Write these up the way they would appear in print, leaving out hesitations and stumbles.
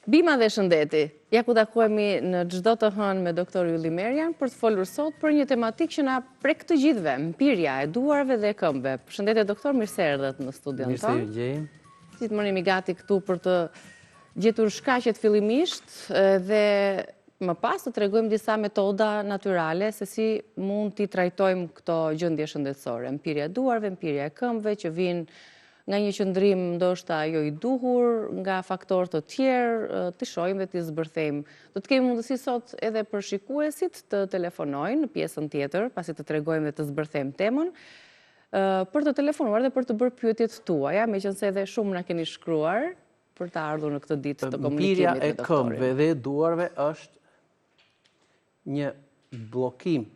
Bima dhe shëndeti. Ja ku takohemi në çdo të hënë me doktor Ylli Merjan për të folur sot për një tematikë që na prek të gjithëve, mpirja e duarve dhe këmbëve. Përshëndetje doktor, mirë se erdhët në studion tonë. Mirë se ju gjej. Gjithmonë jemi gati këtu për të gjetur shkaqet fillimisht dhe më pas të tregojmë disa metoda natyrale se si mund t'i trajtojmë këto gjendje shëndetësore. Mpirja e duarve, mpirja e këmbëve që vijnë nga një qëndrim ndoshta jo i duhur, nga faktorë të tjerë, t'i shohim dhe t'i zbërthejmë. Do të kemi mundësi sot edhe për shikuesit të telefonojnë në pjesën tjetër, pasi të tregojmë dhe të zbërthejmë temën, për të telefonuar dhe për të bërë pyetjet tuaja, meqenëse edhe shumë na keni shkruar për të ardhur në këtë ditë të komunikimit me doktorin. Mpirja e këmbëve dhe e duarve është një bllokim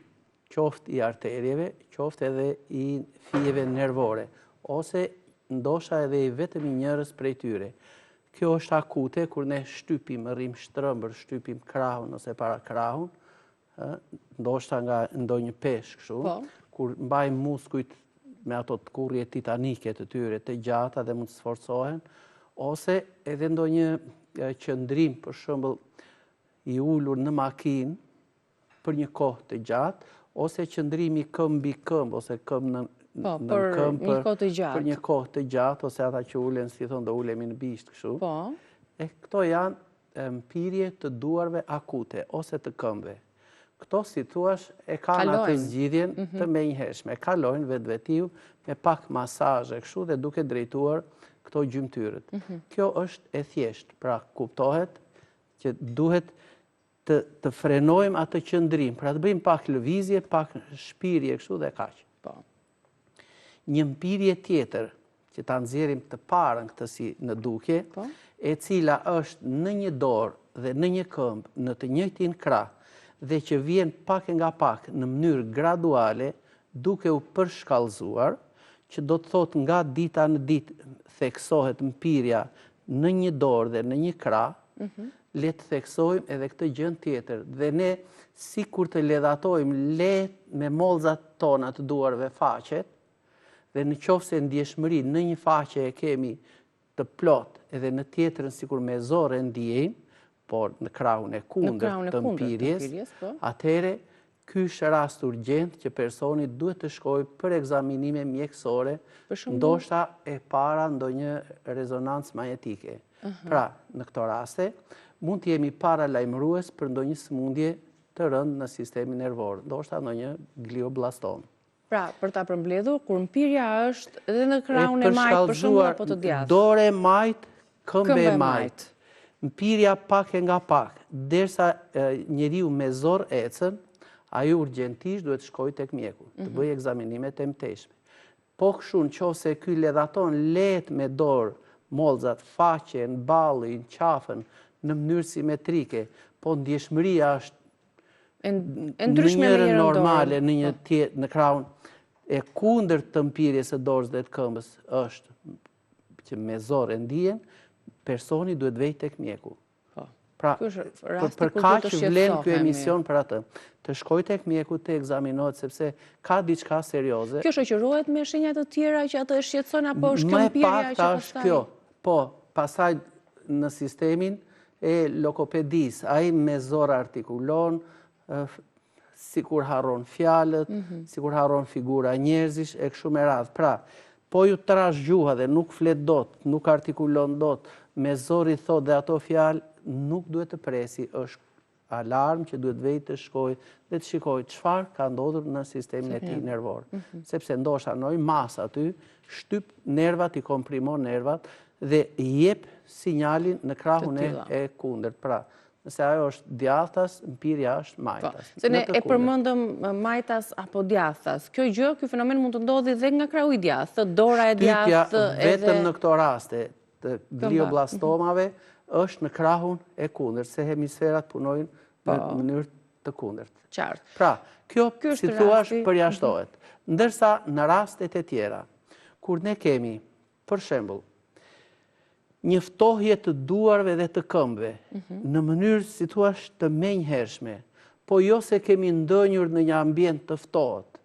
qoftë i arterieve, qoftë edhe i fijeve nervore, ose ndoshta edhe i vetëm i njërës prej tyre. Kjo është akute kur ne shtypim, rrim shtrëmbër, shtypim krahun ose parakrahun, ndoshta nga ndonjë peshë kështu, po. kur mbajmë muskujt me ato tkurrje titanike të tyre të gjata dhe mund të sforcohen, ose edhe ndonjë qëndrim, për shembull, i ulur në makinë për një kohë të gjatë, ose qëndrimi këmbë mbi këmbë, ose këmbë në po, për këmbë një kohë të gjatë. Për një kohë të gjatë, ose ata që ulen, si thonë, do ulemi në bisht kështu. Po. E këto janë mpirje të duarve akute, ose të këmbëve. Këto, si thuash, e kanë atë zgjidhjen mhm. të menjëhershme. Kalojnë vetvetiu me pak masazhe kështu dhe duke drejtuar këto gjymtyrët. Mhm. Kjo është e thjeshtë, pra kuptohet që duhet të, të frenojmë atë qëndrim, pra të bëjmë pak lëvizje, pak shpirje kështu dhe kaq. Po. Një mpirje tjetër, që ta nxjerrim të parën këtë si në dukje, po. e cila është në një dorë dhe në një këmbë, në të njëjtin krah, dhe që vjen pak e nga pak në mënyrë graduale, duke u përshkallëzuar, që do të thotë nga dita në ditë theksohet mpirja në një dorë dhe në një krah, mhm. le të theksojmë edhe këtë gjënë tjetër. Dhe ne, sikur të ledhatojmë lehtë me mollzat tona të duarve faqet, dhe në qoftë se ndjeshmëri në një faqe e kemi të plotë edhe në tjetrën sikur me zor e ndiejmë, por në krahun e kundërt të mpirjes, po. atëherë ky është rast urgjent që personi duhet të shkojë për ekzaminime mjekësore, ndoshta e para ndonjë rezonancë magnetike. Pra, në këto raste, mund të jemi paralajmërues për ndonjë sëmundje të rëndë në sistemin nervor, ndoshta ndonjë glioblastomë. Pra, për ta përmbledhur, kur mpirja është edhe në krahun e majtë, për shembull apo të djathtë. Dorë e majtë, këmbë e majtë. Mpirja pak e nga pak, derisa njeriu me zor ecën, ai urgjentisht duhet të shkojë tek mjeku, të mhm. bëjë ekzaminimet e mëtejshme. Po kështu në qoftë se ky ledhaton lehtë me dorë, mollzat, faqen, ballin, qafën, në mënyrë simetrike, po ndjeshmëria është E ndryshme në njërën normale, në një po. tjetë, në krahun e kundërt të mpirjes së dorës dhe të këmbës është që me zor e ndien, personi duhet vejë tek mjeku. Po. Pra, për, për kaq vlen ky emision për atë. Të shkojë tek mjeku të ekzaminohet, sepse ka diçka serioze. Kjo shoqërohet me shenja të tjera që atë e shqetësojnë, apo është kjo mpirja që pastaj? është kjo. Po, pastaj në sistemin e logopedisë, ai me zor artikulon, sikur harron fjalët, mhm. sikur harron figura njerëzish, e kështu me radhë. Pra, po iu trash gjuha dhe nuk flet dot, nuk artikulon dot, me zor i thotë dhe ato fjalë, nuk duhet të presi, është alarm që duhet vejë të shkojë dhe të shikojë çfarë ka ndodhur në sistemin e tij nervor. Mhm. Sepse ndoshta ndonjë masë aty, shtyp nervat, i komprimon nervat dhe jep sinjalin në krahun e kundërt. Pra, nëse ajo është djathtas, mpirja është po, majtas. Se ne e përmendëm majtas apo djathtas. Kjo gjë, ky fenomen mund të ndodhi dhe nga krahu i djathtë, dora e djathtë edhe... Vetëm në këto raste, të glioblastomave është në krahun e kundërt, se hemisferat punojnë në po. mënyrë të kundërt. Qartë. Pra, kjo, si thuash, përjashtohet. Ndërsa në rastet e tjera, kur ne kemi, për shembull, një ftohje të duarve dhe të këmbëve, mhm. në mënyrë, si thuash, të menjëhershme, po jo se kemi ndënjur në një ambient të ftohtë,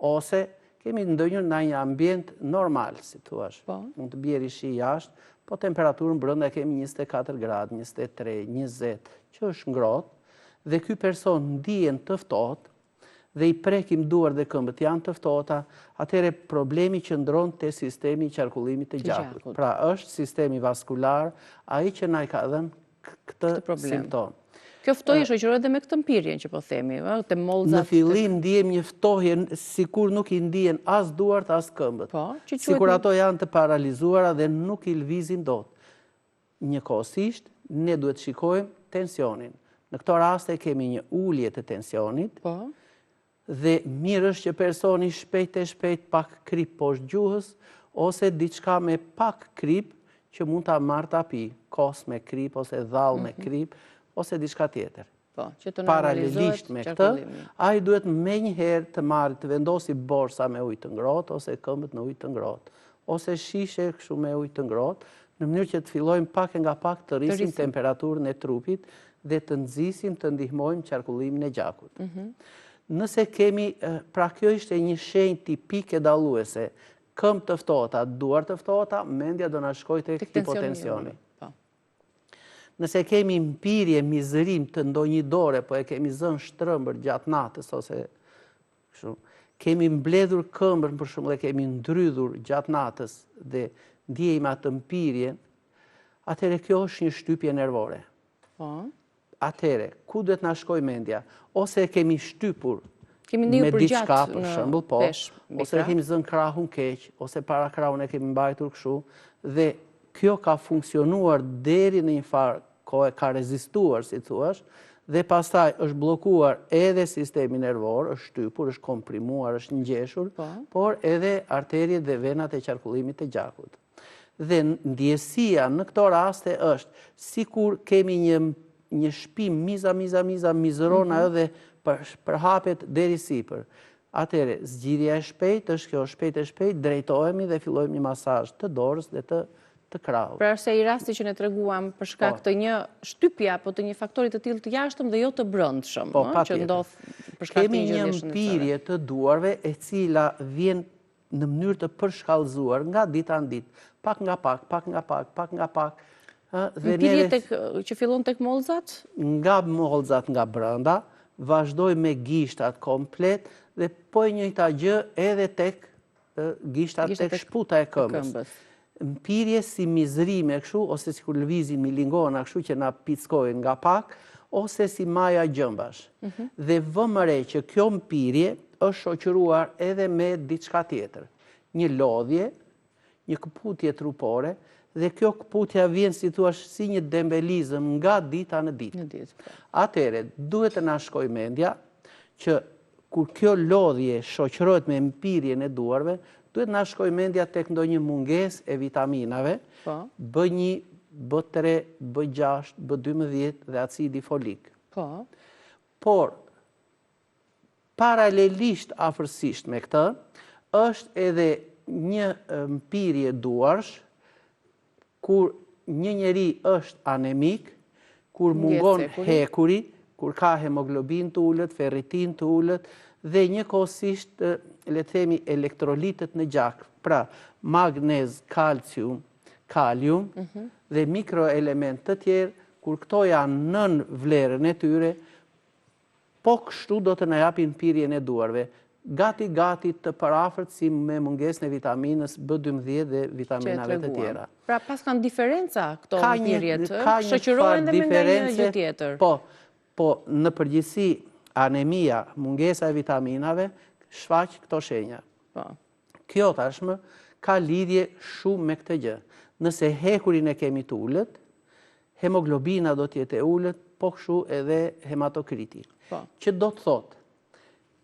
ose Kemi ndonjë në një ambient normal, si thuash. Po. Mund të bjeri shi jashtë, po temperaturën brenda kemi 24 gradë, 23, 20, që është ngrohtë, dhe ky person ndien të ftohtë, dhe i prekim duart dhe këmbët janë të ftohta, atëherë problemi qëndron te sistemi i qarkullimit të gjakut. Pra është sistemi vaskular ai që na i ka dhënë këtë simptomë. Kjo ftohje shoqërohet dhe me këtë mpirjen që po themi, te mollzat... Në fillim ndiejmë një ftohje, sikur nuk i ndien as duart, as këmbët. Po, që quhet... Sikur ato janë të paralizuara dhe nuk i lëvizim dot. Njëkohësisht, ne duhet shikojmë tensionin. Në këto raste kemi një ulje të tensionit, po. Dhe mirë është që personi shpejt e shpejt pak kripë poshtë gjuhës ose diçka me pak kripë që mund ta marrë ta pijë, kos me kripë ose dhallë me mhm. kripë ose diçka tjetër. Po, që të Paralelisht me këtë, ai duhet menjëherë të marrë të vendosi borsa me ujë të ngrohtë ose këmbët në ujë të ngrohtë ose shishe kështu me ujë të ngrohtë, në mënyrë që të fillojmë pak e nga pak të rrisim temperaturën e trupit dhe të nxisim të ndihmojmë qarkullimin e gjakut. Mhm. Nëse kemi, pra kjo ishte një shenjë tipike dalluese, këmbë të ftohta, duar të ftohta, mendja do na shkojë tek hipotensioni. Po. Nëse kemi mpirje, mizërim të ndonjë dore, po e kemi zënë shtrëmbër gjatë natës ose kështu, kemi mbledhur këmbën për shembull e kemi ndrydhur gjatë natës dhe ndiejmë atë mpirjen, atëherë kjo është një shtypje nervore. Po. Atëherë, ku duhet na shkojë mendja? Ose e kemi shtypur me diçka, për shembull, po, ose e kemi zënë krahun keq, ose parakrahun e kemi mbajtur kështu, dhe kjo ka funksionuar deri në një farë kohe, ka rezistuar, si thuash, dhe pastaj është bllokuar edhe sistemi nervor, është shtypur, është komprimuar, është ngjeshur, po. por edhe arteriet dhe venat e qarkullimit të gjakut. Dhe ndjesia në këto raste është sikur kemi një një shpim miza miza miza mizëron mhm. ajo dhe përhapet deri sipër. Atëherë, zgjidhja e shpejtë është kjo, shpejt e shpejt drejtohemi dhe fillojmë një masazh të dorës dhe të të krahut. Pra është ai rasti që ne treguam për shkak po. të një shtypje apo të një faktori të tillë të jashtëm dhe jo të brendshëm, po, që ndodh për shkak të një gjendje shëndetësore. Kemi një mpirje të duarve e cila vjen në mënyrë të përshkallëzuar nga dita në ditë, pak nga pak, pak nga pak, pak nga pak. Dhe Mpirje tek, që fillon tek mollzat? Nga mollzat nga brenda, vazhdoj me gishtat komplet dhe po e njëjta gjë edhe tek gishtat tek shputa e këmbës. Mpirje si mizërime kështu ose sikur lëvizin milingona kështu që na pickojnë nga pak ose si maja gjembash. Mhm. Dhe vëmë re që kjo mpirje është shoqëruar edhe me diçka tjetër. Një lodhje, një këputje trupore dhe kjo këputja vjen si thuash si një dembelizëm nga dita në ditë. Në ditë. Po. Atëherë duhet të na shkojë mendja që Kur kjo lodhje shoqërohet me mpirjen e duarve, duhet na shkojë mendja tek ndonjë mungesë e vitaminave, po. B1, B3, B6, B12 dhe acidi folik. Po. Por, paralelisht afërsisht me këtë, është edhe një mpirje duarsh, Kur një njeri është anemik, kur mungon hekuri, kur ka hemoglobinë të ulët, ferritinë të ulët dhe njëkohësisht le të themi elektrolitët në gjak, pra magnez, kalcium, kalium mhm. dhe mikroelementë të tjerë, kur këto janë nën vlerën e tyre, Po kështu do të na japin mpirjen e duarve, gati gati të përafërt si me mungesën e vitaminës B12 dhe vitaminave të tjera. Pra paskan diferenca këto mpirjet, shoqërohen dhe me nga një gjë tjetër. Po, po në përgjithësi anemia, mungesa e vitaminave, shfaq këto shenja. Po. Kjo tashmë ka lidhje shumë me këtë gjë. Nëse hekurin e kemi të ulët, hemoglobina do të jetë e ulët, po kështu edhe hematokriti. Po. Që do të thotë,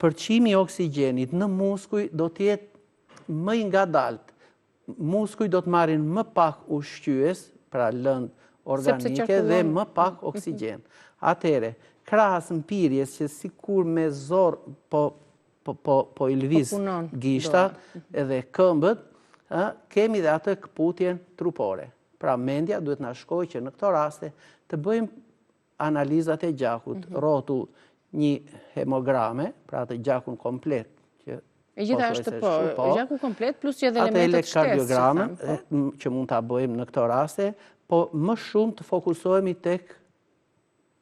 përçimi i oksigjenit në muskuj do të jetë më i ngadaltë. Muskujt do të marrin më pak ushqyes, pra lëndë organike dhe më pak oksigjen. Atëherë, krahas mpirjes që sikur me zor po po po po i lëviz po gishtat edhe këmbët, ë kemi dhe atë këputjen trupore. Pra mendja duhet na shkojë që në këto raste të bëjmë analizat e gjakut, mm -hmm. rrotull një hemograme, pra atë gjakun komplet që. E gjitha është po, po, gjaku komplet, plus që edhe elementet shtesë. Atë elektrokardiogramën, po. që mund ta bëjmë në këto raste, po më shumë të fokusohemi tek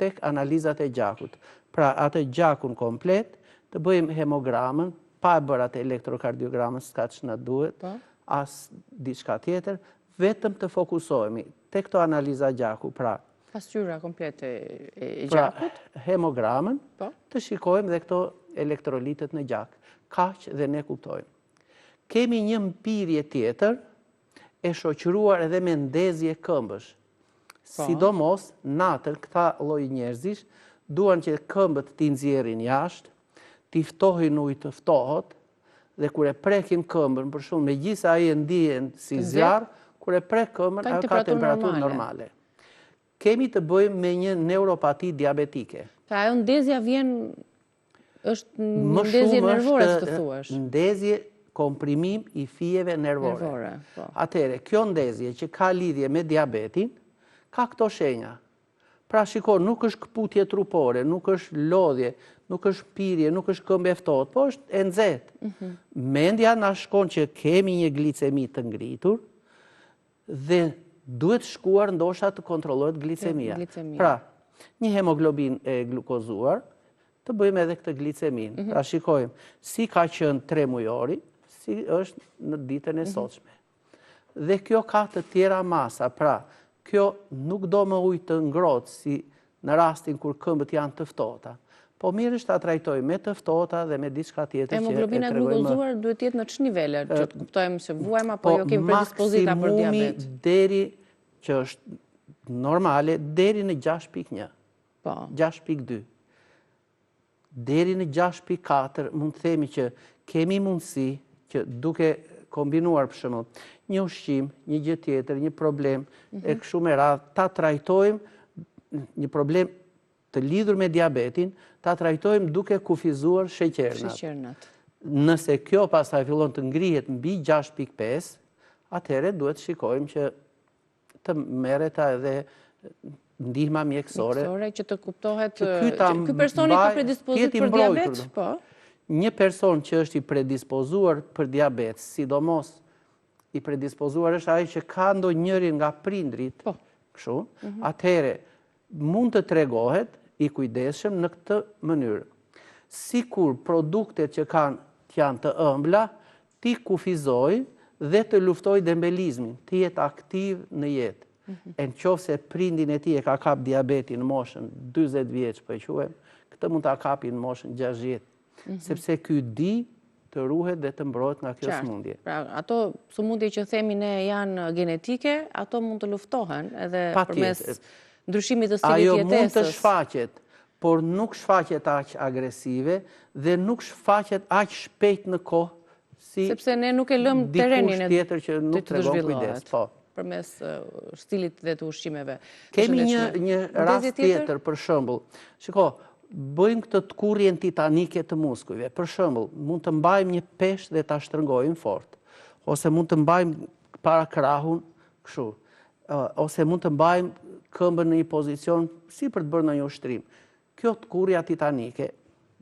tek analizat e gjakut. Pra atë gjakun komplet, të bëjmë hemogramën, pa e bërë atë elektrokardiogramën, s'ka ç'na duhet, po. as diçka tjetër, vetëm të fokusohemi tek këto analiza gjaku, pra Pasqyra komplete e pra, gjakut. Pra, hemogramën, po. të shikojmë dhe këto elektrolitet në gjak. Kaq dhe ne kuptojmë. Kemi një mpirje tjetër, e shoqëruar edhe me ndezje këmbësh. Po. Sidomos, natën, këta lloj njerëzish, duan që këmbët t'i nxjerrin jashtë, t'i ftohin ujë të ftohët, dhe kur e prekin këmbën, për shembull, megjithëse ai e ndien si zjarr, kur e prek këmbën, ajo ka temperaturë normale. Kemi të bëjmë me një neuropati diabetike. Pra ajo ndezja vjen është një ndezje nervore, si të thuash. Ndezje komprimim i fijeve nervore. Nervore, po. Atëherë, kjo ndezje që ka lidhje me diabetin, ka këto shenja. Pra shiko, nuk është këputje trupore, nuk është lodhje, nuk është mpirje, nuk është këmbë e ftohtë, po është e nxehtë. Mhm. Mendja na shkon që kemi një glicemi të ngritur dhe duhet shkuar ndoshta të kontrollohet glicemia. Pra, një hemoglobinë e glukozuar, të bëjmë edhe këtë gliceminë. Mhm. Pra shikojmë si ka qenë tremujori, si është në ditën e mhm. sotshme. Dhe kjo ka të tjera masa, pra, kjo nuk do më ujë të ngrohtë si në rastin kur këmbët janë të ftohta. Po mirë është ta trajtojmë me të ftohta dhe me diçka tjetër që e tregojmë. Hemoglobina e glukozuar duhet të jetë në ç'nivele, që të kuptojmë se vuajmë apo po, jo kemi predispozita për diabet. Maksimumi deri që është normale deri në 6.1. Po. 6.2. Deri në 6.4 mund të themi që kemi mundësi që duke kombinuar për shembull një ushqim, një gjë tjetër, një problem e mhm. kështu me radhë ta trajtojmë një problem të lidhur me diabetin, ta trajtojmë duke kufizuar sheqernat. Sheqernat. Nëse kjo pastaj fillon të ngrihet mbi 6.5, atëherë duhet të shikojmë që të merret edhe ndihma mjekësore. Mjekësore që të kuptohet që ky personi ka predispozitë për diabet, po. Një person që është i predispozuar për diabet, sidomos i predispozuar është ai që ka ndonjërin nga prindërit, po. kështu, mhm. atëherë mund të tregohet i kujdesshëm në këtë mënyrë. Sikur produktet që kanë të janë të ëmbla, t'i kufizojë dhe të luftojë dembelizmin, të jetë aktiv në jetë. Mhm. E në qoftë se prindin e tij e ka kap diabeti në moshën 40 vjeç, po e quajmë, këtë mund ta kapi në moshën 60, mhm. sepse ky di të ruhet dhe të mbrohet nga kjo sëmundje. Pra, ato sëmundje që themi ne janë genetike, ato mund të luftohen edhe përmes ndryshimit të stilit të jetesës. Ajo mund të shfaqet, por nuk shfaqet aq agresive dhe nuk shfaqet aq shpejt në kohë si Sepse ne nuk e lëmë terrenin e tjetër që nuk tregon kujdes. Po. Përmes stilit dhe të ushqimeve. Kemi një një rast tjetër për shembull. Shiko, bëjmë këtë tkurrjen titanike të muskujve. Për shembull, mund të mbajmë një peshë dhe ta shtrëngojmë fort, ose mund të mbajmë para krahun kështu, ose mund të mbajmë këmbën në një pozicion si për të bërë ndonjë ushtrim. Kjo tkurrja titanike,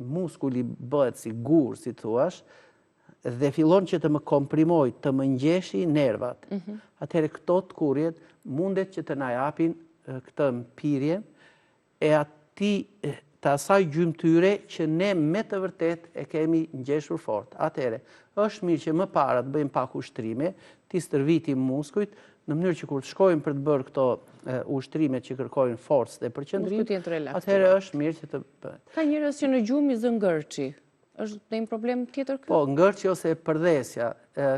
muskuli bëhet si gur, si të thuash, dhe fillon që të më komprimojë, të më ngjeshi nervat. Mhm. Atëherë këto tkurrjet mundet që të na japin këtë mpirje e atij të asaj gjymtyre që ne me të vërtetë e kemi ngjeshur fort. Atëherë, është mirë që më para të bëjmë pak ushtrime, t'i stërvitim muskujt, në mënyrë që kur të shkojmë për të bërë këto ushtrime që kërkojnë forcë dhe përqendrim, atëherë është mirë që të bëhet. Ka njerëz që në gjumë i zë ngërçi. Është ndonjë problem tjetër ky? Po, ngërçi ose përdhesja.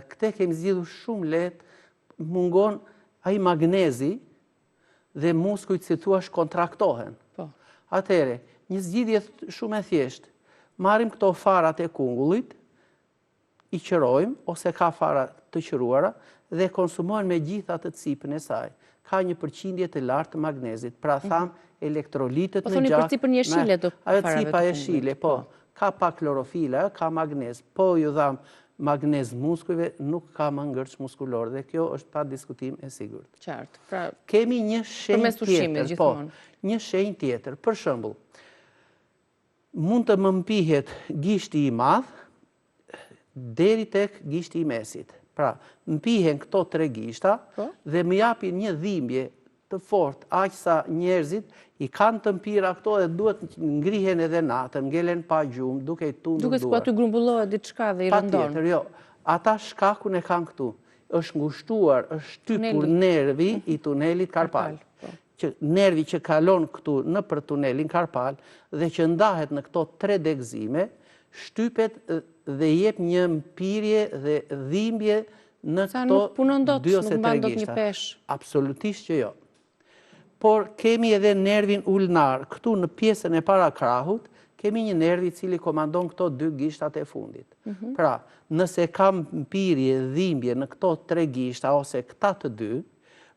Këtë e kemi zgjidhur shumë lehtë, mungon ai magnezi dhe muskujt si thua kontraktohen. Po. Atëherë, një zgjidhje shumë e thjeshtë. Marrim këto farat e kungullit, i qërojmë ose ka fara të qëruara dhe konsumohen me gjithë atë cipën e saj. Ka një përqindje të lartë të magnezit. Pra mhm. thamë elektrolitet po në gjak. Po thoni për cipën jeshile të farave të kungullit. Ajo cipa jeshile, po. po. Ka pak klorofila, ka magnez. Po ju dhamë magnez muskujve, nuk ka më ngërç muskulor dhe kjo është pa diskutim e sigurt. Qartë. Pra, kemi një shenjë tjetër, po, një shenjë tjetër. Për shembull, mund të më mpihet gishti i madh. Deri tek gishti i mesit. Pra, mpihen këto tre gishta po. dhe më japin një dhimbje të fortë, aq sa njerëzit i kanë të mpira këto dhe duhet ngrihen edhe natën, ngelen pa gjumë, duke i tundur duart. Duket sikur aty grumbullohet diçka dhe i rëndon. Patjetër, jo. Ata shkakun e kanë këtu. Është ngushtuar, është shtypur nervi i tunelit karpal. Po. Që nervi që kalon këtu nëpër tunelin karpal dhe që ndahet në këto tre degëzime, shtypet dhe jep një mpirje dhe dhimbje në këto dy ose tre gishta. Absolutisht që jo. Por kemi edhe nervin ulnar, këtu në pjesën e parakrahut, kemi një nerv i cili komandon këto dy gishtat e fundit. Mhm. Pra, nëse kam mpirje, dhimbje në këto tre gishta ose këta të dy,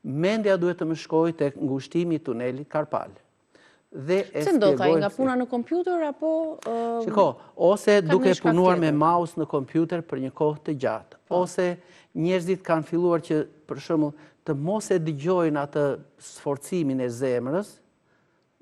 mendja duhet të më shkojë tek ngushtimi i tunelit karpal. Dhe e Pse ndodh ai nga puna në kompjuter apo Shiko, ose duke punuar me mouse në kompjuter për një kohë të gjatë, po. ose njerëzit kanë filluar që për shembull të mos e dëgjojnë atë sforcimin e zemrës,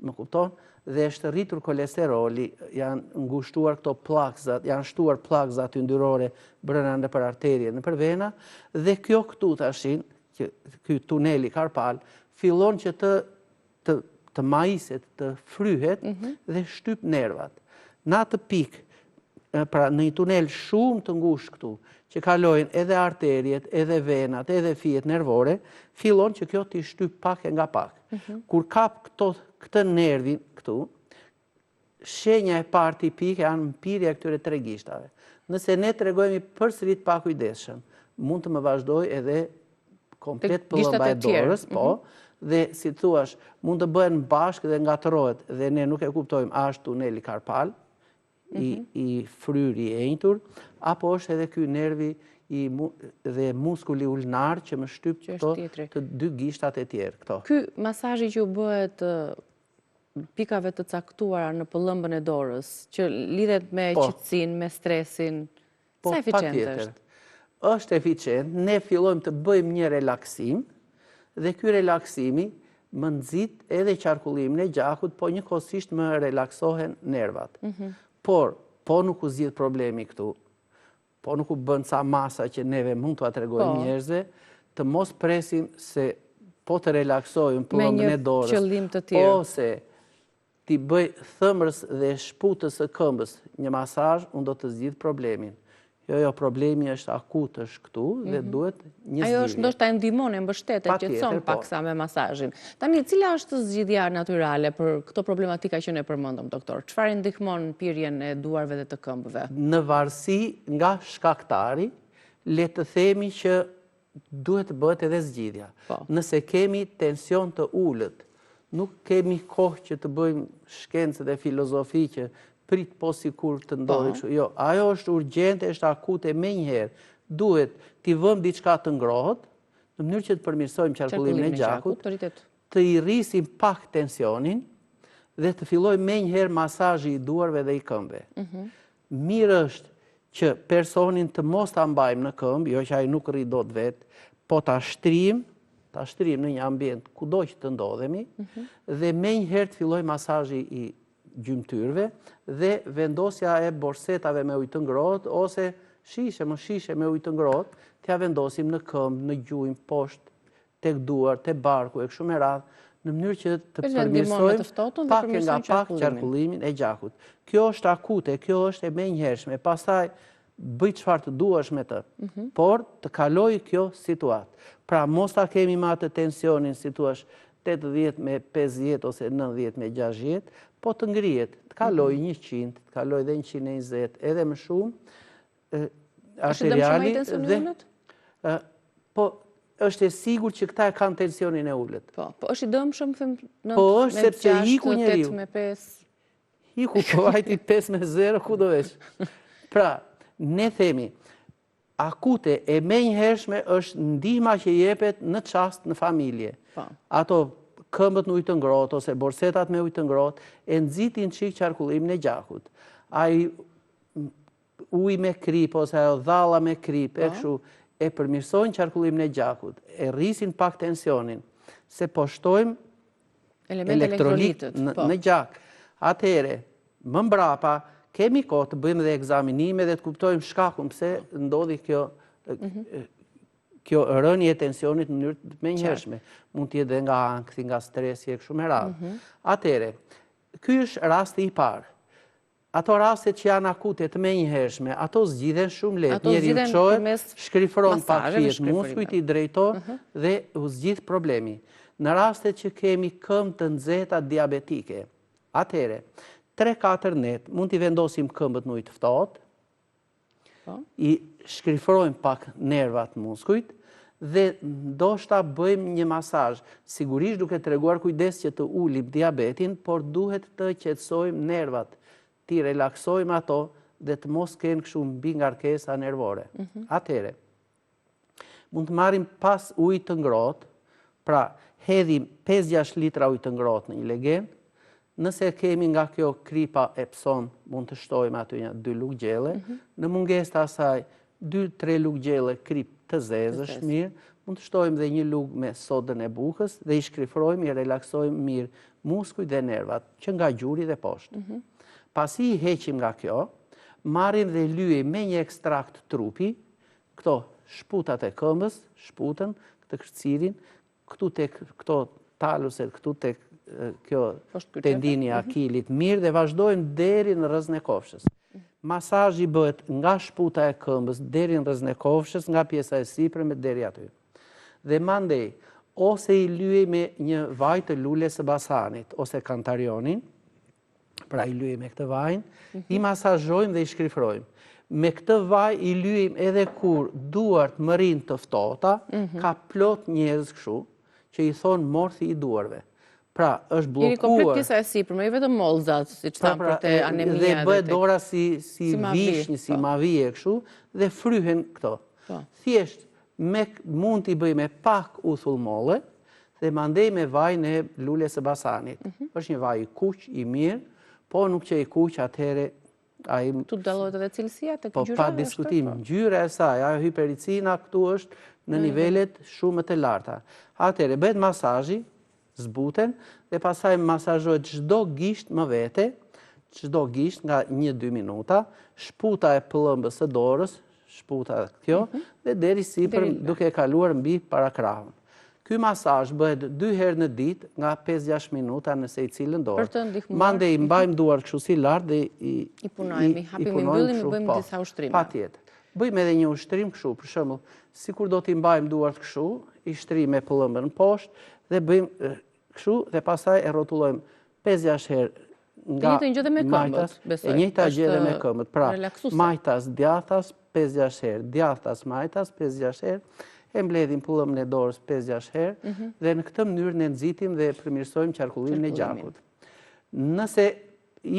më kupton? Dhe është rritur kolesteroli, janë ngushtuar këto pllakëzat, janë shtuar pllakëzat yndyrore brenda nëpër arterie, nëpër vena, dhe kjo këtu tashin, që ky tuneli karpal, fillon që të të të majiset, të fryhet mhm. dhe shtyp nervat. Në atë pikë, pra në një tunel shumë të ngushtë këtu, që kalojnë edhe arteriet, edhe venat, edhe fijet nervore, fillon që kjo t'i shtyp pak e nga pak. Mhm. Kur kap këto, këtë nervin këtu, Shenja e parë tipike janë mpirja e këtyre tre gishtave. Nëse ne tregohemi përsëri të pakujdesshëm, mund të më vazhdojë edhe komplet pëllëmba e dorës, po, mhm. dhe si të thuash, mund të bëhen bashkë dhe ngatërrohet, dhe ne nuk e kuptojmë a është tuneli karpal, i, mhm. i fryrë, i enjtur, apo është edhe ky nervi i, dhe muskuli ulnar që më shtyp këto të dy gishtat e tjerë. Këto. Ky masazhi që u bëhet pikave të caktuara në pëllëmbën e dorës, që lidhet me po. qetësinë, me stresin, po, sa eficient është? Është eficient, ne fillojmë të bëjmë një relaksim, dhe ky relaksimi më nxit edhe qarkullimin e gjakut, po njëkohësisht më relaksohen nervat. Mhm. Por, po nuk u zgjidh problemi këtu, Po nuk u bënë ca masa që neve mund t'ua tregojmë po. njerëzve, të mos presim se po të relaksojmë pëllëmbën e dorës, ose t'i bëj thëmrës dhe shputës së këmbës një masazh, unë do të zgjidh problemin. Jo, jo, problemi është akut, është këtu dhe mhm. duhet një zgjidhje. Ajo është ndoshta e ndihmon, e mbështet, e qetëson po. paksa me masazhin. Tani, cila është zgjidhja natyrale për këto problematika që ne përmendëm, doktor? Çfarë ndihmon mpirjen e duarve dhe të këmbëve? Në varësi nga shkaktari, le të themi që duhet të bëhet edhe zgjidhja. Po. Nëse kemi tension të ulët, nuk kemi kohë që të bëjmë shkencë dhe filozofi që prit po sikur të ndodhi po. kështu. Jo, ajo është urgjente, është akute menjëherë. Duhet t'i vëmë diçka të ngrohtë, në mënyrë që të përmirësojmë qarkullimin e gjakut, të i rrisim pak tensionin dhe të fillojë menjëherë masazhi i duarve dhe i këmbëve. Mhm. Mirë është që personin të mos ta mbajmë në këmbë, jo që ai nuk rri dot vetë, po ta shtrijmë, ta shtrijmë në një ambient kudo që të ndodhemi, mhm. dhe menjëherë të fillojë masazhi i gjymtyrëve dhe vendosja e borsetave me ujë të ngrohtë ose shishe, më shishe me ujë të ngrohtë, t'ia vendosim në këmbë, në gjunjë, poshtë, tek duart, te barku e kështu me radhë, në mënyrë që të përmirësojmë pak e nga pak qarkullimin e gjakut. Kjo është akute, kjo është e menjëhershme, pastaj bëj çfarë të duash me të, mhm. por të kalojë kjo situatë. Pra mos ta kemi më atë tensionin, si thuash, 80 me 50 ose 90 me 60, po të ngrihet, të kalojë 100, mhm. të kalojë dhe 120, edhe më shumë, arteriali dhe po është e sigurt që këta e kanë tensionin e ulët. Po, po është i dëmshëm them 9 po është sepse iku njeriu. 8 me 5. Iku po vajti 5 me 0 ku do vesh. Pra, ne themi akute e menjëhershme është ndihma që jepet në çast në familje. Po. Ato këmbët në ujë të ngrohtë ose borsetat me ujë të ngrohtë e nxitin çik qarkullimin e gjakut. Ai uji me kripë ose ajo dhalla me kripë, e po. kështu, e përmirësojnë qarkullimin e gjakut, e rrisin pak tensionin, se po shtojmë elektrolitet në, po. në gjak. Atëherë, më mbrapa, Kemi kohë të bëjmë dhe ekzaminime dhe të kuptojmë shkakun pse ndodhi kjo mhm. kjo rënie e tensionit në mënyrë të menjëhershme. Mund të jetë dhe nga ankthi, nga stresi e kështu me radhë. Mhm. Atëherë, ky është rasti i parë. Ato rastet që janë akute të menjëhershme, ato zgjidhen shumë lehtë. Njeriu çohet, shkrifron pak fijet, muskujt i drejton mhm. dhe u zgjidh problemi. Në rastet që kemi këmbë të nxehta diabetike, atëherë, 3-4 net mund t'i vendosim këmbët në ujë të ftohtë, po. i shkrifrojmë pak nervat muskujt, dhe ndoshta bëjmë një masazh, sigurisht duke treguar kujdes që të ulim diabetin, por duhet të qetësojmë nervat, t'i relaksojmë ato dhe të mos kenë kështu mbingarkesa nervore. Mhm. Atëherë, mund të marrim pas ujit të ngrohtë, pra hedhim 5-6 litra ujë të ngrohtë në një legen, nëse kemi nga kjo kripa Epsom, mund të shtojmë aty një 2 lugë gjelle, mhm. në mungesë të asaj 2-3 lugë gjelle kripë të zezë është mirë, mund të shtojmë dhe një lugë me sodën e bukës dhe i shkrifrojmë, i relaksojmë mirë muskujt dhe nervat, që nga gjuri dhe poshtë. Mhm. Pasi i heqim nga kjo, marrim dhe lyejmë me një ekstrakt trupi, Këto shputat e këmbës, shputën, këtë kërcirin, këtu tek këto taluset, këtu tek kjo tendini i mhm. akilit mirë dhe vazhdojmë deri në rrëzën e kofshës. Masazhi bëhet nga shputa e këmbës deri në rrëzën e kofshës, nga pjesa e sipërme deri aty. Dhe mandej, ose i lyej me një vaj të lules së basanit, ose kantarionin, pra i lyejmë me këtë vajin, mhm. i masazhojmë dhe i shkrifrojmë. Me këtë vaj i lyejmë edhe kur duart mbërrijnë të ftohta, mhm. ka plot njerëz kështu, që i thonë morthi i duarve. Pra, është bllokuar... Jeri komplet pjesa e sipërme, jo vetëm mollzat, siç pra, thamë pra, për te anemia. Dhe bëhet dora si, si, si vishnjë, si po. mavi e kështu, dhe fryhen këto. Po. Thjesht, me, mund t'i bëjmë me pak uthull molle, dhe mandej me vajin e lules së basanit. Mhm. Është një vaj i kuq, i mirë, po nuk qe i kuq, atëherë ai... Këtu dallohet edhe cilësia te po, ngjyra? Po, pa diskutim, po. ngjyra e saj, ajo hipericina këtu është në nivelet shumë më të larta. Atëherë, bëhet masazhi, zbuten, dhe pastaj masazhohet çdo gisht më vete, çdo gisht nga 1-2 minuta, shputa e pëllëmbës së dorës, shputa kjo, mhm. dhe deri sipër duke e kaluar mbi parakrahun. Ky masazh bëhet dy herë në ditë nga 5-6 minuta në secilën dorë. Për të ndihmuar. Mandej i mbajmë duart kështu si lart dhe i i punojmë, i hapim, i mbyllim, i bëjmë po, disa ushtrime. Patjetër. Bëjmë edhe një ushtrim kështu, për shembull, sikur do t'i mbajmë duart kështu, i shtrijmë me pëllëmbën poshtë dhe bëjmë kështu dhe pastaj e rrotullojmë 5-6 herë nga e njëjta gjë dhe me këmbët, besoj. E njëjta gjë edhe me këmbët. Pra, majtas, djathtas, 5-6 herë, djathtas, majtas, 5-6 herë, e mbledhim pëllëmbën e dorës 5-6 herë mhm. dhe në këtë mënyrë ne nxitim dhe përmirësojmë qarkullimin e gjakut. Nëse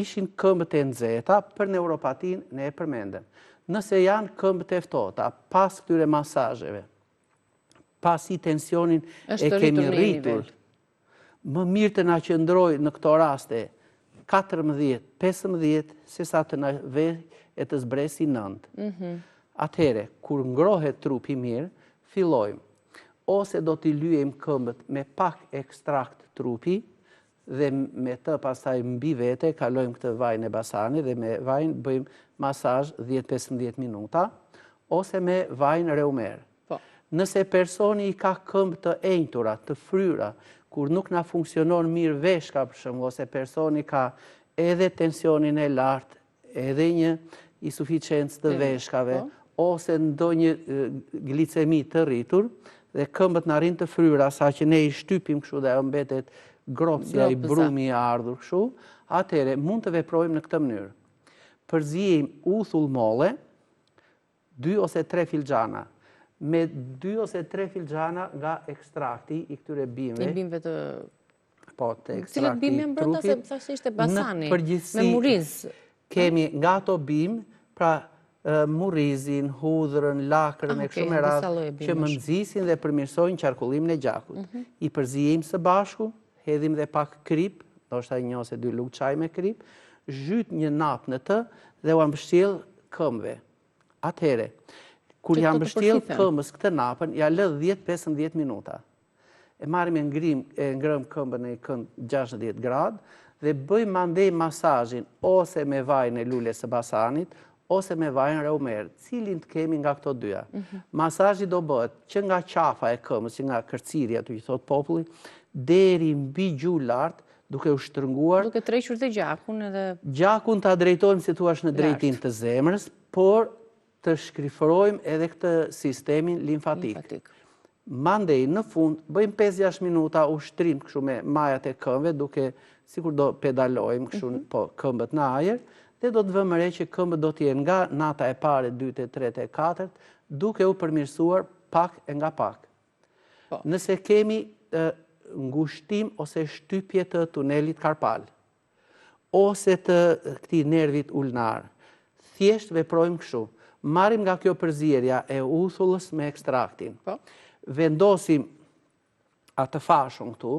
ishin këmbët e nxehta, për neuropatinë ne e përmendëm. Nëse janë këmbët e ftohta, pas këtyre masazheve, pasi tensionin e kemi rritur, më mirë të na qëndrojë në këto raste 14, 15, se sa të na vejë e të zbresi 9. Mhm. Atëherë, kur ngrohet trupi mirë, fillojmë. Ose do t'i lyejmë këmbët me pak ekstrakt trupi, dhe me të pastaj mbi vete kalojmë këtë vajin e basanit dhe me vajin bëjmë masazh 10-15 minuta, ose me vajin reumer. Po. Nëse personi i ka këmbë të enjtura, të fryra, kur nuk na funksionon mirë veshka për shembull, ose personi ka edhe tensionin e lartë, edhe një insuficiencë të veshkave, po. ose ndonjë glicemi të rritur, dhe këmbët na rrinë të fryra, sa që ne i shtypim kështu dhe ajo mbetet gropë si ai brumi i ardhur kështu, atëherë mund të veprojmë në këtë mënyrë. Përziejmë uthull molle, dy ose tre filxhana, me dy ose tre filxhana nga ekstrakti i këtyre bimëve. I bimëve të Po, të ekstrakti Cilat bimë janë brenda se thashë se ishte basani, me murriz. Kemi nga ato bimë, pra murrizin, hudhrën, lakrën ah, e kështu me radhë, që më nxisin dhe përmirësojnë qarkullimin e gjakut. Mhm. I përziejmë së bashku, hedhim dhe pak kripë, ndoshta një ose dy lugë çaj me kripë, zhyt një napë në të dhe ua mbështjell këmbëve. Atëherë, kur ia mbështjell këmbës këtë napën, ia lë 10-15 minuta. E marrim e ngrim, e ngremë këmbën në një kënd 60 gradë, Dhe bëjmë mandej masazhin ose me vajin e lules së basanit, ose me vajin reumer, cilin të kemi nga këto dyja. Mhm. Masazhi do bëhet që nga qafa e këmbës, që nga kërciri aty që thotë populli, deri mbi gju lart, duke u shtrënguar. Duke tërhequr dhe gjakun edhe... Gjakun ta drejtojmë, si thuash, në drejtim të zemrës, por të shkrifërojmë edhe këtë sistemin limfatik. Mandej, në fund, bëjmë 5-6 minuta ushtrim kështu me majat e këmbëve, duke sikur do pedalojmë kështu mhm. po këmbët në ajër, dhe do të vëmë re që këmbët do të jenë nga nata e parë, e dytë, e tretë, e katërt, duke u përmirësuar pak e nga pak. Po. Nëse kemi ngushtim ose shtypje të tunelit karpal, ose të këtij nervit ulnar. Thjesht veprojmë kështu. Marrim nga kjo përzierja e uthullës me ekstraktin. Po. Vendosim atë fashon këtu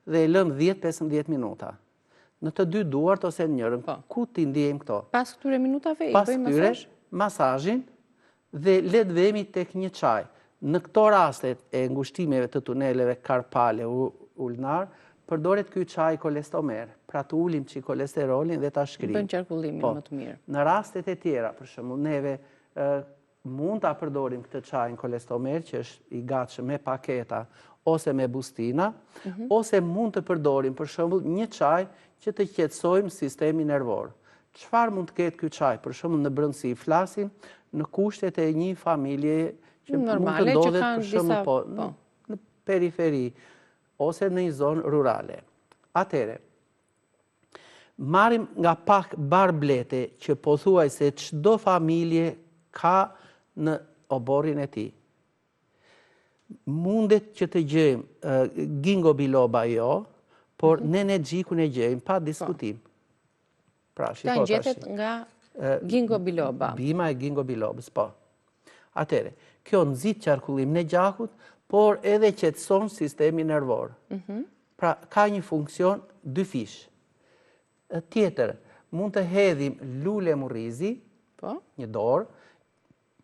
dhe e lëmë 10-15 minuta. Në të dy duart ose në njërën, po. ku t'i ndiejmë këto? Pas këtyre minutave i bëjmë masazh? Pas këtyre, masazhin Dhe le të vemi tek një çaj. Në këto rastet e ngushtimeve të tuneleve karpale ulnar, përdoret ky çaj kolestomer, pra të ulim çik kolesterolin dhe ta shkrijmë. Bën qarkullimin po. më të mirë. Në rastet e tjera, për shembull, neve mund ta përdorim këtë çajin kolestomer që është i gatshëm me paketa ose me bustina, mhm. ose mund të përdorim për shembull një çaj që të qetësojmë sistemin nervor. Çfarë mund të ketë ky çaj, për shembull në brendësi, flasim në kushtet e një familjeje që mund të ndodhet për shembull po, po, në periferi ose në një zonë rurale. Atëherë, marrim nga pak bar blete që pothuajse çdo familje ka në oborrin e tij. Mundet që të gjejmë gingo biloba jo, por mhm. nenexhikun e gjejmë pa po. diskutim. Pra, shiko tash. Gjethet nga gingo biloba. Bima e gingo bilobës, po. Atëherë, kjo nxit qarkullimin e gjakut, por edhe qetëson sistemin nervor. Mhm. Pra, ka një funksion dyfish. Tjetër, mund të hedhim lule murrizi, po. një dorë,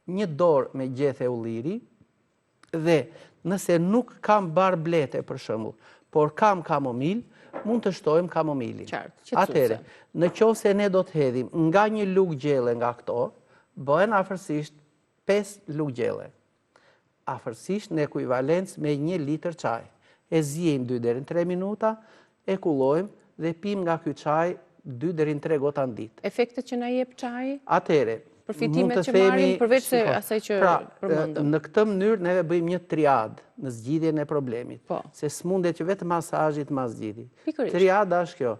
një dorë me gjethe ulliri dhe nëse nuk kam bar blete për shembull, por kam kamomil, mund të shtojmë kamomilin. Qartë, Atëherë, në qoftë se ne do të hedhim nga një lugë gjelle nga këto, bëhen afërsisht 5 lugë gjelle. Afërsisht në ekuivalencë me një litër çaj. E ziejmë 2 deri në 3 minuta, e kullojmë dhe pimë nga ky çaj 2 deri në 3 gota në ditë. Efektet që na jep çaji? Atëherë, përfitimet që marrim përveç se asaj që pra, përmendëm. Në këtë mënyrë neve bëjmë një triadë në zgjidhjen e problemit. Po. Se s'mundet që vetëm masazhi të ma zgjidhi. Triada është kjo.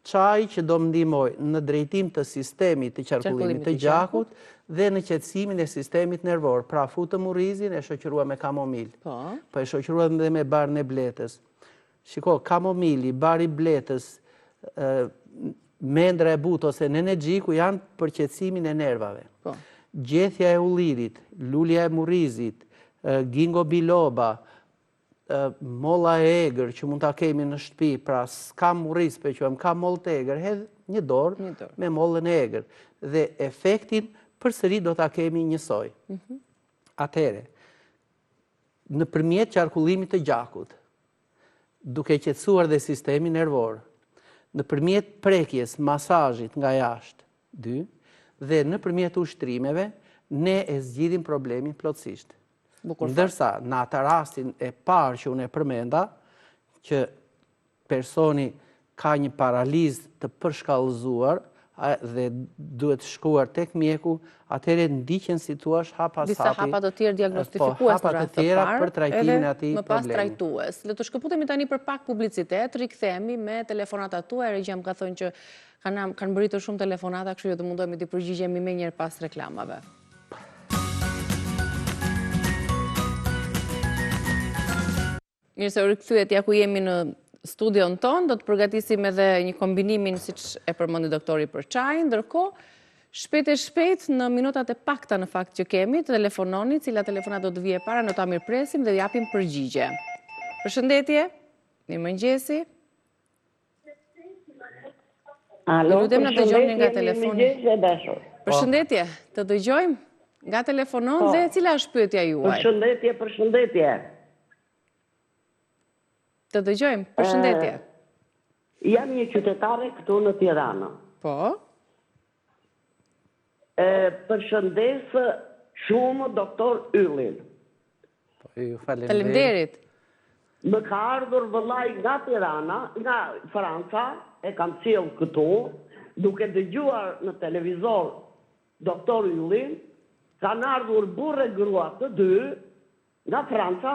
Çaji që do më ndihmojë në drejtim të sistemit të qarkullimit të gjakut dhe në qetësimin e sistemit nervor. Pra futëm murrizin e shoqëruam me kamomil. Po. Po e shoqëruam dhe me barin e bletës. Shiko, kamomili, bari i bletës, mendra e butë ose nenexhiku janë për qetësimin e nervave. Po. Gjethja e ullirit, lulja e murrizit, gingo biloba, molla e egër që mund ta kemi në shtëpi, pra s'kam murriz po e quajmë, kam mollë të egër, hedh një dorë me mollën e egër dhe efektin përsëri do ta kemi njësoj. Mhm. Atëherë, nëpërmjet qarkullimit të gjakut, duke qetësuar dhe sistemin nervor, nëpërmjet prekjes, masazhit nga jashtë, dy, dhe nëpërmjet ushtrimeve, ne e zgjidhim problemin plotësisht. Ndërsa, në atë rastin e parë që unë e përmenda, që personi ka një paralizë të përshkallëzuar dhe duhet shkuar tek mjeku, atëherë ndiqen si thuash hap pas hapi. Disa hapa të tjerë diagnostifikues po, hapa të tjera për trajtimin e atij problemi. Më pas trajtues. Le të shkëputemi tani për pak publicitet, rikthehemi me telefonatat tuaja, regjia më ka thënë që kanë kanë mbërritur shumë telefonata, kështu që do mundohemi t'i përgjigjemi menjëherë pas reklamave. Mirë se u rikthyet, ja ku jemi në studion tonë, do të përgatisim edhe një kombinimin siç e përmendi doktori për çajin, ndërkohë, shpejt e shpejt në minutat e pakta në fakt që kemi, të telefononi, cila telefonatë do të vijë e para, ne ta mirëpresim dhe japim përgjigje. Përshëndetje, mirëmëngjesi. Alo, lutem na dëgjoni nga telefoni. Përshëndetje, të dëgjojmë nga telefonon po. dhe cila është pyetja juaj? Përshëndetje, përshëndetje. Të dëgjojmë, përshëndetje. Jam një qytetare këtu në Tiranë. Po. E përshëndes shumë doktor Yllin. Po, ju faleminderit. Faleminderit. Më ka ardhur vëllai nga Tirana, nga Franca, e kam sjellë këtu, duke dëgjuar në televizor doktor Yllin, kanë ardhur burrë e grua të dy nga Franca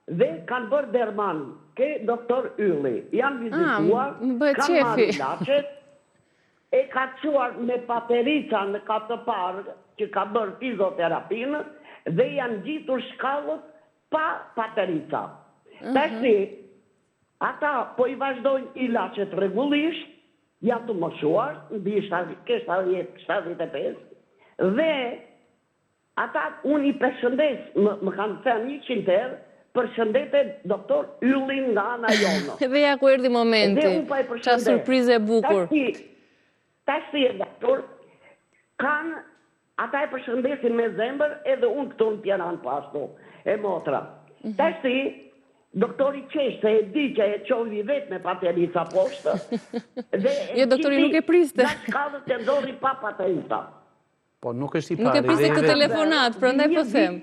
dhe kanë bërë derman ke doktor Ylli. Janë vizituar, kanë marrë ilaçet, e ka çuar me paterica në kat të parë që ka bërë fizioterapinë dhe janë ngjitur shkallët pa paterica. Tashti, ata po i vazhdojnë ilaçet rregullisht, janë të moshuar, mbi ke 70, 75, dhe ata unë i përshëndes, më, më kanë thënë 100 herë, përshëndete doktor Yllin nga ana jonë. Dhe ja ku erdhi momenti. Dhe unë po e përshëndes. Ça surprizë e bukur. Tashti, tashti e dashur, kanë Ata e përshëndesin me zemër edhe unë këtu në Tiranë po ashtu, e motra. Mhm. Tashti, doktori qesh se e di që e çoi vetë me paterica poshtë. Dhe jo, doktori nuk e priste. Nga shkallët e nxori pa paterica. Po nuk është i pari. Nuk e priste këtë telefonatë, prandaj po them.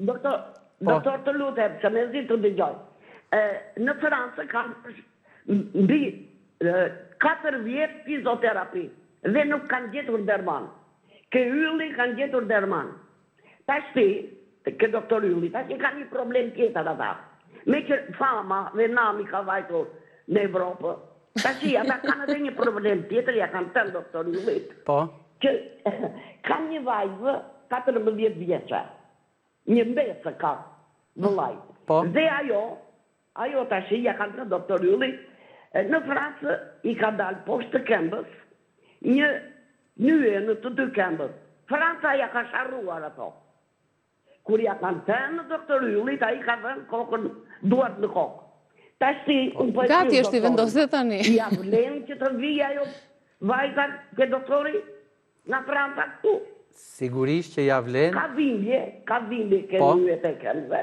Doktor, po. doktor të lutem, se mezi të dëgjoj. E, në Francë kanë mbi 4 vjet fizioterapi dhe nuk kanë gjetur derman. Ke Ylli kanë gjetur derman. Tashti, ke doktor Ylli, tashti kanë një problem tjetër ata. Meqë fama dhe nami ka vajtur në Evropë, tashti ata kanë edhe një problem tjetër, ja kanë thënë doktor Yllit. Po. Që kanë një vajzë 14 vjeçe. Një mbesë ka vëllai. Po. Dhe ajo, ajo tashi ja kanë thënë doktor Ylli, në Francë i ka dalë poshtë të këmbës një nyje në të dy këmbët. Franca ja ka sharruar ato. Kur ja kanë thënë doktor Yllit, ai ka vënë kokën, duart në kokë. Tashti, unë po e Gati është i vendosur tani. Ja vlen që të vijë ajo vajza ke doktori nga Franca këtu. Sigurisht që ja vlen. Ka dhimbje, ka dhimbje ke po. nyjet e këmbëve.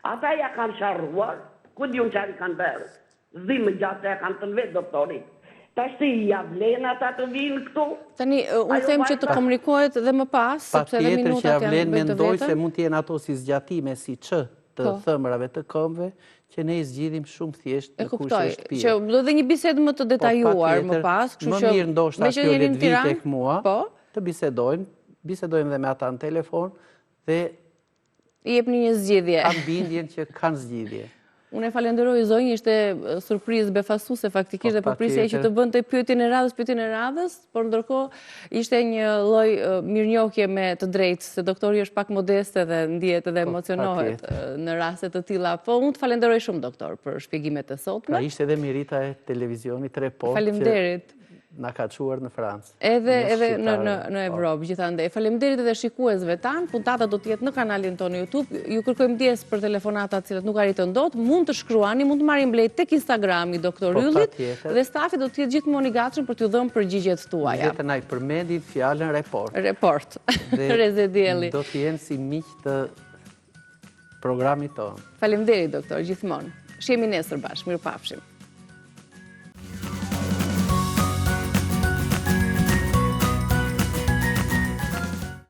Ata ja kanë sharruar, ku di unë çfarë i kanë bërë. S'di më gjatë se ja kanë thënë vetë doktorit. Tashti ja vlen ata të vijnë këtu? Tani, unë them që të komunikohet dhe më pas, sepse edhe minutat janë bëjnë të vetën. Patjetër që ja vlen, mendoj se mund të jenë ato si zgjatime, si që të po. thëmrave të këmbëve, që ne i zgjidhim shumë thjesht në kushte shtëpie. E kuptoj, që do dhe një bisedë më të po, detajuar më pas, kështu që... Më mirë ndoshta kjo le të vijë tek mua, po? të bisedojmë, bisedojmë dhe me ata në telefon, dhe I jepni një zgjidhje. Kam bindjen që kanë zgjidhje. Unë e falenderoj zonjë, ishte surprizë befasuese faktikisht po, dhe po prisja që të bënte pyetjen e radhës, pyetjen e radhës, por ndërkohë ishte një lloj mirënjohje me të drejtë, se doktori është pak modest edhe ndihet edhe po, emocionohet në raste të tilla. Po unë të falenderoj shumë doktor për shpjegimet e sotme. Pra ishte edhe merita e televizionit Report. Faleminderit. Na ka çuar në Francë. Edhe edhe në në në po. Evropë gjithandej. Faleminderit edhe shikuesve tanë. Puntata do të jetë në kanalin tonë YouTube. Ju kërkojmë ndjesë për telefonatat të cilat nuk arritën dot. Mund të shkruani, mund të marrim blej tek Instagrami Doktor po, Yllit dhe stafi do të jetë gjithmonë i gatshëm për t'ju dhënë përgjigjet tuaja. Le të na i përmendin fjalën report. Report. Rreze dielli. Do të jenë si miq të programit tonë. Faleminderit doktor, gjithmonë. Shihemi nesër bashkë. Mirupafshim.